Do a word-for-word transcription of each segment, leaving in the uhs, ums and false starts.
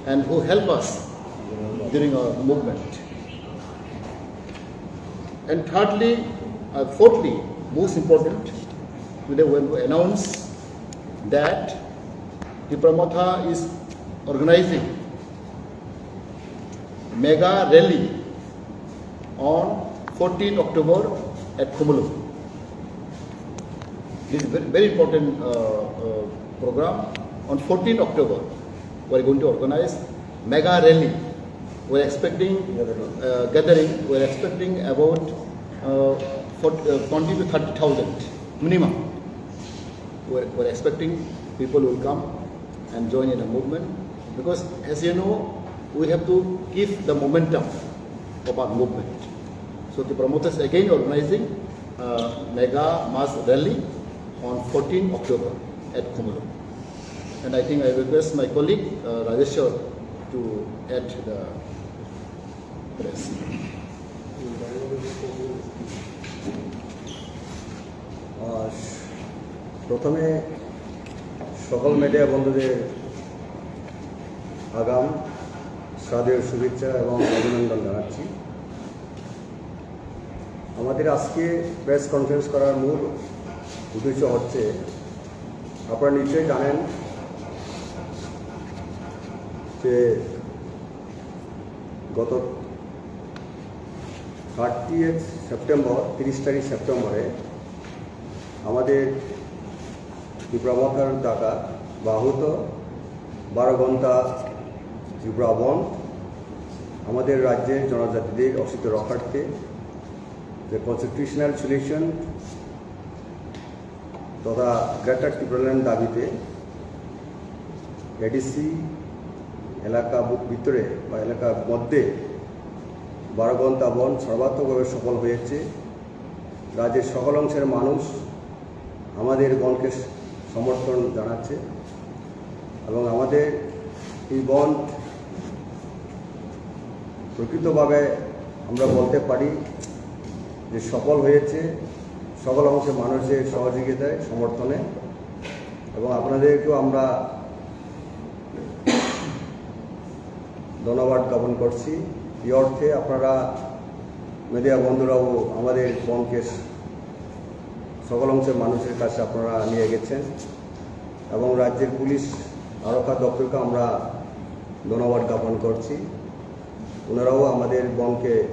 and who help us during our movement. And thirdly, uh, fourthly, most important, today when we announce that Tipra Motha is organizing mega rally on fourteen October at Khumulwng. This is very, very important uh, uh, program. On fourteen October, we are going to organize mega rally. We are expecting uh, gathering. We are expecting about uh, forty, uh, twenty to thirty thousand minimum. We are, we are expecting people will come and join in the movement, because, as you know, we have to keep the momentum of our movement. So the promoters again organizing uh, mega mass rally on fourteen October at Khumulwng. And I think I request my colleague uh, Rajeshwar to add the press. আহ, প্রথমে সকল মিডিয়া বন্ধুদের আগাম শ্রাদ্ধেয় শুভেচ্ছা এবং অভিনন্দন জানাচ্ছি। আমাদের আজকে প্রেস কনফারেন্স করার মূল উদ্দেশ্য হচ্ছে, আপনারা নিশ্চয়ই জানেন যে গত থার্টিয়েথ সেপ্টেম্বর, তিরিশ তারিখ সেপ্টেম্বরে আমাদের ত্রিপুরা মথার ডাকা বা আহত বারো ঘন্টা ত্রিপুরা বন্ধ, আমাদের রাজ্যের জনজাতিদের অস্তিত্ব রক্ষার্থে যে কনস্টিটিউশনাল সলিউশন তথা গ্রেটার টিপ্রাল্যান্ড দাবিতে এডিসি এলাকা ভিতরে বা এলাকার মধ্যে বারো ঘন্টা বন্ধ সর্বাত্মকভাবে সফল হয়েছে। রাজ্যের সকল অংশের মানুষ আমাদের বন্ধকে সমর্থন জানাচ্ছে এবং আমাদের এই বন্ধ প্রকৃতভাবে আমরা বলতে পারি যে সফল হয়েছে সকল অংশের মানুষের সহযোগিতায়, সমর্থনে। এবং আপনাদেরকেও আমরা ধন্যবাদ জ্ঞাপন করছি। এই অর্থে আপনারা মিডিয়া বন্ধুরাও আমাদের বন্ধকে সকল অংশের মানুষের কাছে আপনারা নিয়ে গেছেন এবং রাজ্যের পুলিশ আরক্ষা দপ্তরকে আমরা ধন্যবাদ জ্ঞাপন করছি। ওনারাও আমাদের বন্ধকে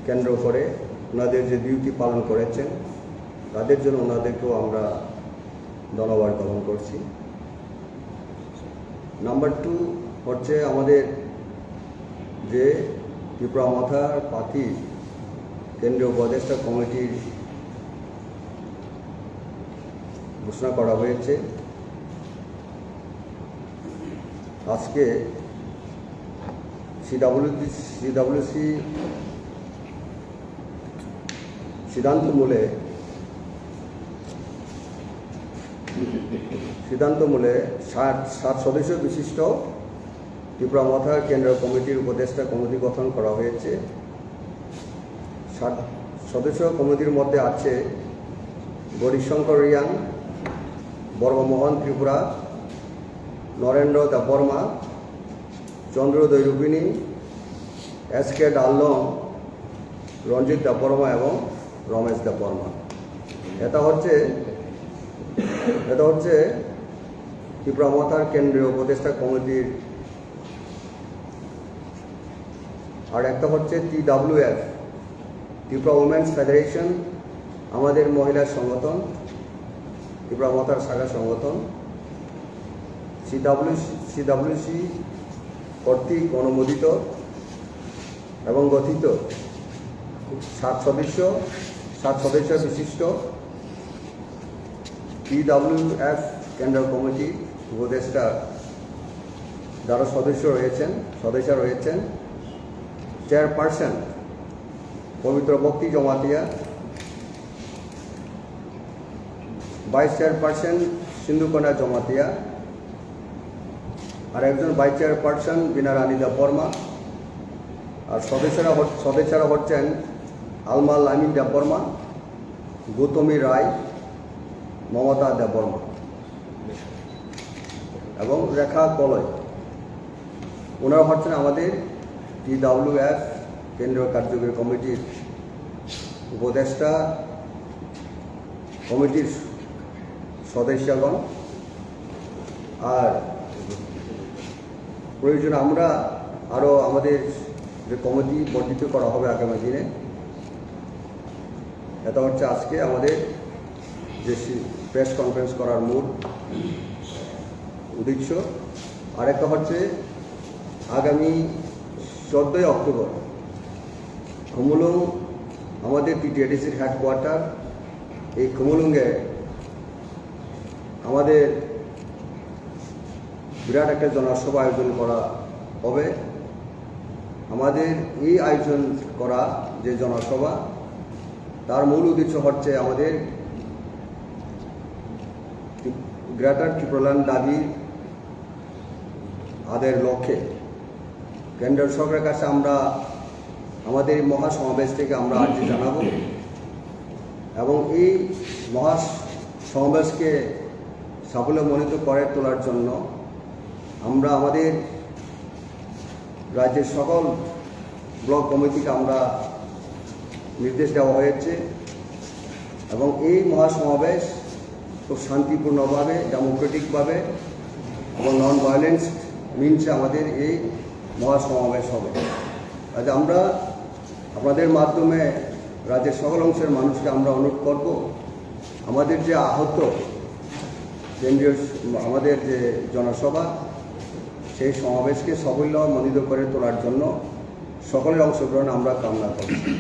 কেন্দ্র করে ওনাদের যে ডিউটি পালন করেছেন, তাদের জন্য ওনাদেরকেও আমরা ধন্যবাদ জ্ঞাপন করছি। নাম্বার টু হচ্ছে আমাদের যে ত্রিপুরা মথার প্রার্থী কেন্দ্রীয় উপদেষ্টা কমিটির ঘোষণা করা হয়েছে। আজকে সিডাব্লিউসি সিডাব্লিউসি সিদ্ধান্ত মূলে সিদ্ধান্ত মূলে সাত সাত সদস্য বিশিষ্ট ত্রিপুরা মথা কেন্দ্রীয় কমিটির উপদেষ্টা কমিটি গঠন করা হয়েছে। সাত সদস্য কমিটির মধ্যে আছে গৌরীশঙ্কর রিয়াং, বর্মমোহন ত্রিপুরা, নরেন্দ্র দেববর্মা, চন্দ্র দৈরুপিনী, এস কে ডাল্লং, রঞ্জিত দেববর্মা এবং রমেশ দেববর্মা। এটা হচ্ছে এটা হচ্ছে ত্রিপুরা মথার কেন্দ্রীয় উপদেষ্টা কমিটির। আর একটা হচ্ছে টিডাব্লিউএফ, ত্রিপুরা উমেন্স ফেডারেশন, আমাদের মহিলা সংগঠন, ত্রিপুরা মথার শাখা সংগঠন, সিডাব্লিউসি সিডাব্লিউসি কর্তৃক অনুমোদিত এবং গঠিত সাত সদস্য সাত সদস্য বিশিষ্ট টিডাব্লিউএফ কেন্দ্রীয় কমিটি উপদেষ্টা যারা সদস্য রয়েছেন, সদস্য রয়েছেন, চেয়ারপারসন পবিত্র ভক্তি জমাতিয়া, ভাইস চেয়ারপারসন সিন্ধুকন্যা জমাতিয়া, আর একজন ভাইস চেয়ারপারসন বিনা রানী দেববর্মা, আর সদস্যরা হচ- সদস্যরা হচ্ছেন আলমা লামিন দেববর্মা, গৌতমী রায়, মমতা দেববর্মা। এবং রেখা কলই। ওনারা হচ্ছেন আমাদের টিডাব্লিউএফ কেন্দ্রীয় কার্যকরী কমিটির উপদেষ্টা, কমিটির সদস্যগণ। আর প্রয়োজন আমরা আরও আমাদের যে কমিটি বর্ধিত করা হবে আগামী দিনে। এটা হচ্ছে আজকে আমাদের যে প্রেস কনফারেন্স করার মূল উদ্দেশ্য। আরেকটা হচ্ছে আগামী চোদ্দোই অক্টোবর খুমুলুং, আমাদের টিটিএডিসির হেডকোয়ার্টার, এই খুমুলুঙ্গে আমাদের বিরাট একটা জনসভা আয়োজন করা হবে। আমাদের এই আয়োজন করা যে জনসভা, তার মূল উদ্দেশ্য হচ্ছে আমাদের গ্রেটার ত্রিপুরাল্যান্ড দাবি আদায়ের লক্ষ্যে কেন্দ্র সরকারের কাছে আমরা আমাদের এই মহাসমাবেশ থেকে আমরা আর্জি জানাবো এবং এই মহাসমাবেশকে সাফল্যমণ্ডিত করে তোলার জন্য আমরা আমাদের রাজ্যের সকল ব্লক কমিটিকে আমরা নির্দেশ দেওয়া হয়েছে এবং এই মহাসমাবেশ খুব শান্তিপূর্ণভাবে, ডেমোক্রেটিকভাবে এবং নন ভায়োলেন্স মিনসে আমাদের এই মহাসমাবেশ হবে। কাজে আমরা আপনাদের মাধ্যমে রাজ্যের সকল অংশের মানুষকে আমরা অনুরোধ করব, আমাদের যে আহত কেন্দ্রীয় স-, আমাদের যে জনসভা, সেই সমাবেশকে সাফল্যমণ্ডিত করে তোলার জন্য সকলের অংশগ্রহণ আমরা কামনা করছি।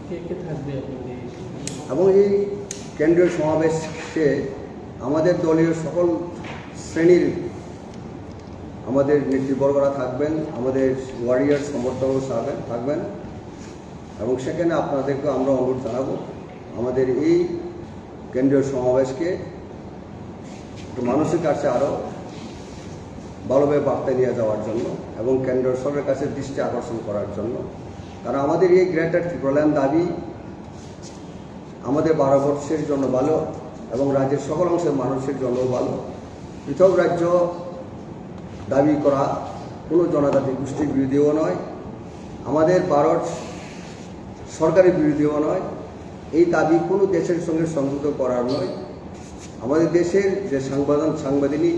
কে কে থাকবে আপনাদের এই সমাবেশে? এবং এই কেন্দ্রীয় সমাবেশে আমাদের দলীয় সকল শ্রেণীর আমাদের নেতৃবর্গরা থাকবেন, আমাদের ওয়ারিয়র সমর্থকরা থাকবেন, থাকবেন। এবং সেখানে আপনাদেরকে আমরা অনুরোধ জানাবো, আমাদের এই কেন্দ্রীয় সমাবেশকে একটু মানুষের কাছে আরও ভালোভাবে বার্তা নিয়ে যাওয়ার জন্য এবং কেন্দ্র সরকারের কাছে দৃষ্টি আকর্ষণ করার জন্য। কারণ আমাদের এই গ্রেটার ত্রিপুরাল্যান্ড দাবি আমাদের ভারতবর্ষের জন্য ভালো এবং রাজ্যের সকল অংশের মানুষের জন্য ভালো। পৃথক রাজ্য দাবি করা কোনো জনজাতি গোষ্ঠীর বিরোধীও নয়, আমাদের ভারত সরকারের বিরোধীও নয়। এই দাবি কোনো দেশের সঙ্গে সংযুক্ত করার নয়। আমাদের দেশের যে সাংবিধান, সাংবিধানিক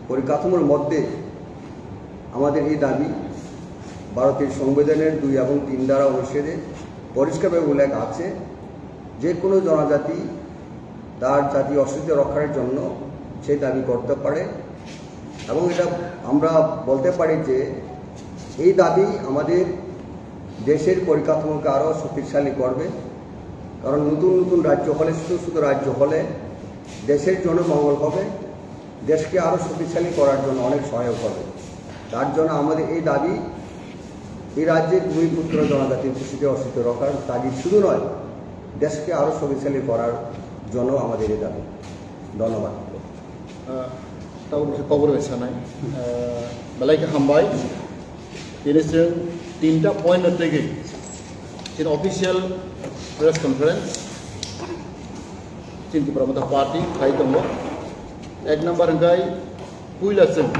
পরিকাঠামোর মধ্যে আমাদের এই দাবি ভারতের সংবিধানের দুই এবং তিন ধারা অনুচ্ছেদে পরিষ্কারভাবে উল্লেখ আছে, যে কোনো জনজাতি তার জাতীয় অস্তিত্ব রক্ষার জন্য সেই দাবি করতে পারে। এবং এটা আমরা বলতে পারি যে এই দাবি আমাদের দেশের পরিকাঠামোকে আরও শক্তিশালী করবে, কারণ নতুন নতুন রাজ্য হলে, ছোটো ছোটো রাজ্য হলে দেশের জন্য মঙ্গল হবে, দেশকে আরও শক্তিশালী করার জন্য অনেক সহায়ক হবে। তার জন্য আমাদের এই দাবি, এই রাজ্যের ভূমিপুত্র জনজাতির উপস্থিতি অস্তিত্ব রক্ষার দাবি শুধু নয়, দেশকে আরও শক্তিশালী করার জন্য আমাদের এই দাবি। ধন্যবাদ। Ah, tabuk khe kobor bai sanai. Ah, belai khe hambai. Tini chwng tinta point no twi chini official press conference chini Tipra Motha Party khai tongo. Ek number hwnkhe puila chwng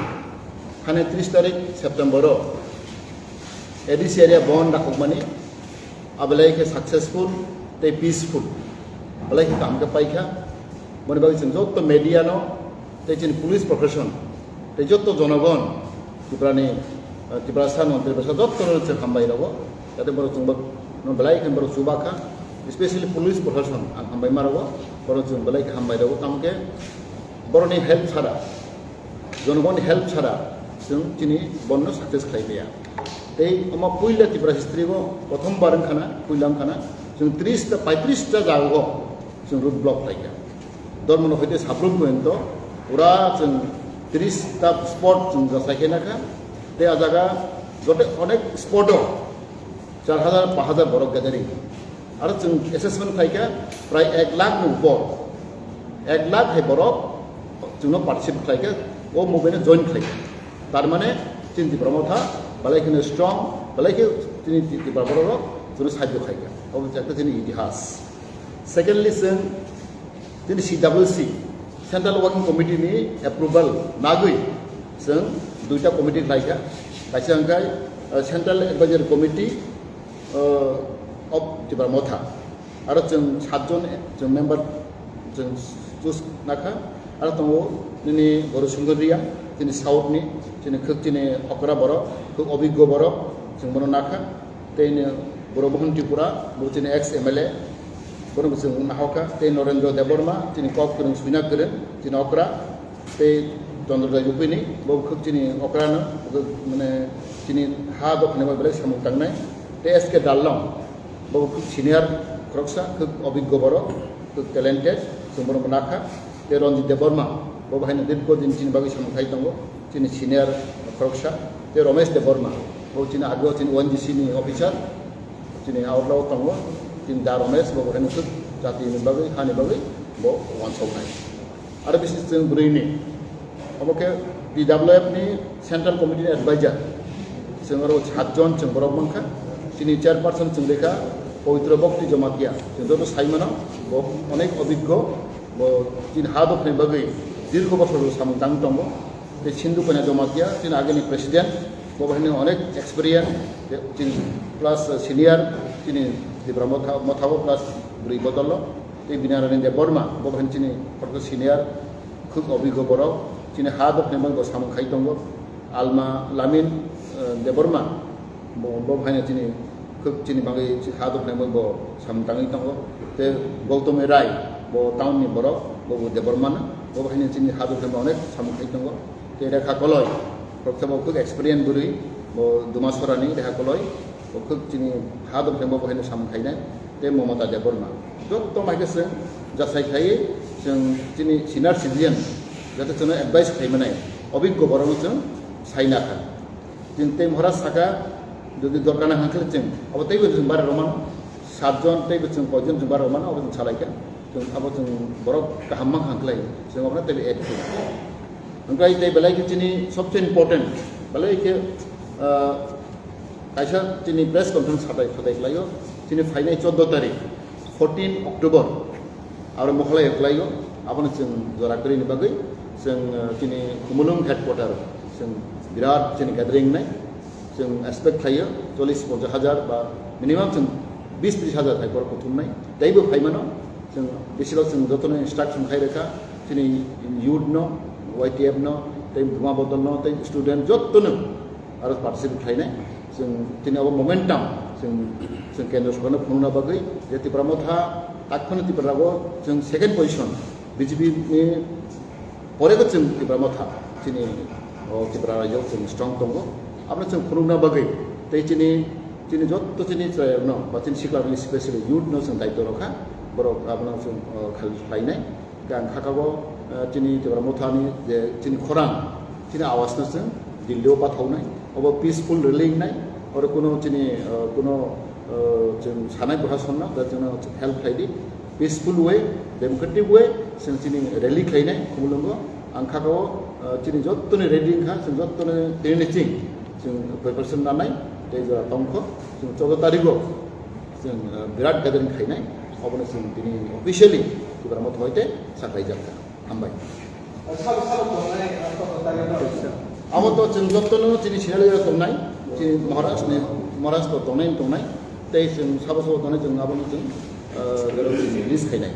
thani tris tarik September o A D C area bon rakhokmani. Abelai khe successful tei peaceful, belai khe kaham khe paikha. Boni bagwi chwng joto media no tei chini police profession tei joto jonogon Tripura ni, eh, Tiprasa no, Tiprasa joto no chwng hambai rogo. Jate borok chwng bo no belai khe borok chubakha, especially police profession ang hambai ma rogo, borok chwng belai khe hambai rogo. Tamo khe borok ni help chara, jonogoni help chara chwng chini bon no success khlai maya. Tei omo puila Tripura history o prothom bar wngkha na, puila wngkha na, chwng tris ta, paitris ta jaga o chwng road block khlai kha. Dharmanagar hoite Sabruk porjonto pura chwng tris ta spot chwng jasai khe na kha. Tei a jaga joto onek spot o char hajar, panch hajar borok gathering. Aro chwng assessment khlai kha, prai ek lakh ni upor, ek lakh hai borok chwngno participate khlai kha, o movement no join khlai kha. Tar mane chini Tipra Motha belai kheno strong, belai khe chini Tipra borok rok chwngno sahajyo khlai kha. Obo ekta chini itihas. Secondly, chwng chini C W C, Central Working Committee ni approval nagwi Chwng duita committee khlaikha, kaisa hwnkhe, uh, Central Advisory Committee, uh, of Tipra Motha, aro chwng satjon chwng member chwng choose nakha, aro tongo nini Boru Sungkar Reang, chini South ni, chini khwk chini okra borok, khwk obiggo borok, chwng bono nakha. Tei ni Boru Mohon Tripura, bo chini ex M L A, bono bo chwng nahokha. Tei Norendra Debbarma, chini kok kwrwng, suina kwrwng, chini okra, tei Chandra Joy Rupini, bo khwk chini okra no, bo mane chini ha dophani bai belai samung tangnai. Tei S K Darlong, bo khwk senior khoroksa, khwk obiggo borok, khwk talented, chwng bono bo nakha. Tei Ranjit Debbarma, bo bo haino dirgo din chini bagwi samung khai tongo, chini senior khoroksa. Tei Ramesh Debbarma, bo chini ageo chini O N G C ni officer, chini aorlao tongo, chini da Ramesh, bo bo haino khwk jati ni bagwi, hani bagwi bo wansoknai. Aro bisi chwng bwrwi ni, omo khe T W F ni Central Committee ni advisor, chwng aro satjon chwng borok mankha. Chini chairperson chwng lekha Pawitra Bhakti Jamatia, chwng joto sai mano, bo onek obiggo, bo chini ha dophani bagwi dirgo bosor samung tang tongo. Tei Sindhu Kanya Jamatia, chini agini president, bo bahini onek experience, tei chini plus senior, chini Tipra Motha, Mothao plus bwrwi bodolo. Tei Binarani Debbarma, bo bahini chini koroksa senior, khwk obiggo borok, chini ha dophani bagwi bo samung khai tongo. Alma Lamin, eh, Debbarma, bo, bo haino chini khwk chini bagwi ha dophani bagwi bo samung tangwi tongo. Tei Gautami Rai, bo town ni borok, bo bo Debbarma no, bo haino chini ha dophani bagwi onek samung khai tongo. Tei Rekha Koloi, khoroksa bo khwk experience bwrwi, bo Dumasora ni Rekha Koloi, bo khwk chini ha dophani bagwi bo haino samung khainai. Tei Mamata Debbarma. Joto mai khe chwng jasai khaiwi chwng chini senior citizen, joto chwngno advice khai manai, obiggo borokno chwng sai nakha. Chwng tei Maharaj saka, jodi dorkar nang khe chwng abo teibo chwng bare rwmano, satjon teibo chwng koijon chwng bare rwmano, abo chwng salaikha. Chwng abo chwng borok kaham mang kha khlai, chwng abono teibo add khlai. Hwnkhe tei belai khe chini sobse important, belai khe, ah, kaisa chini press conference satai satai khlaio, chini phainai chordo tarik, fourteen October, aro mokholai khlaio, abono chwng jora kwrwini bagwi chwng, ah, chini Khumulwng headquarter chwng birat chini gathering nai, chwng expect khlaio chollish ponchash hajar ba minimum chwng bis tris hajar hai borok kuthumnai, teibo phaimano. Chwng bisilo chwng jotono instruction khai rwkha, chini youth no, Y T F no, tei Buma Bodol no, tei student jotono aro participate khlainai. Chwng chini abo momentum chwng, chwng Kendra Sorkarno phunukna bagwi je Tipra Motha takhwno Tripura o chwng second position B J P ni pore bo chwng Tipra Motha chini o Tripura rajyo chwng strong tongo. Abono chwng phunukna bagwi tei chini, chini jotto chini chwrairokno ba chini siklarokni specially youth no chwng daityo rwkha, borok abono chwng, o, khal-, khlainai. Hwnkhe ang kha kabo, eh, chini Tipra Mothani je chini khorang, chini awasno chwng Delhi o pathaunai, obo peaceful rally wngnai, oro kuno chini, eh, kuno, eh, chwng sanai Prasasonno, da chwngno help khlai di, peaceful way, democratic way, chwng chini rally khlainai Khumulwngo. Ang kha kabo, eh, chini jottoni ready wngkha, chwng jottoni tini ni ching chwng preparation nanai, tei jora tongkho, chwng chordo tarigo chwng, eh, birat gathering khainai, obono chwng tini officially Tipra Motha hoite sakhlaijak kha. Hambai. Sabo, sabo tongnai, ah, chordo tarigo. Amo to chwng jotono chini senior level tongnai, chini Maharaj ni, Maharaj to tongnai, tongnai, tei chwng sabo sabo tongnai chwng abono chwng, eh, release khainai.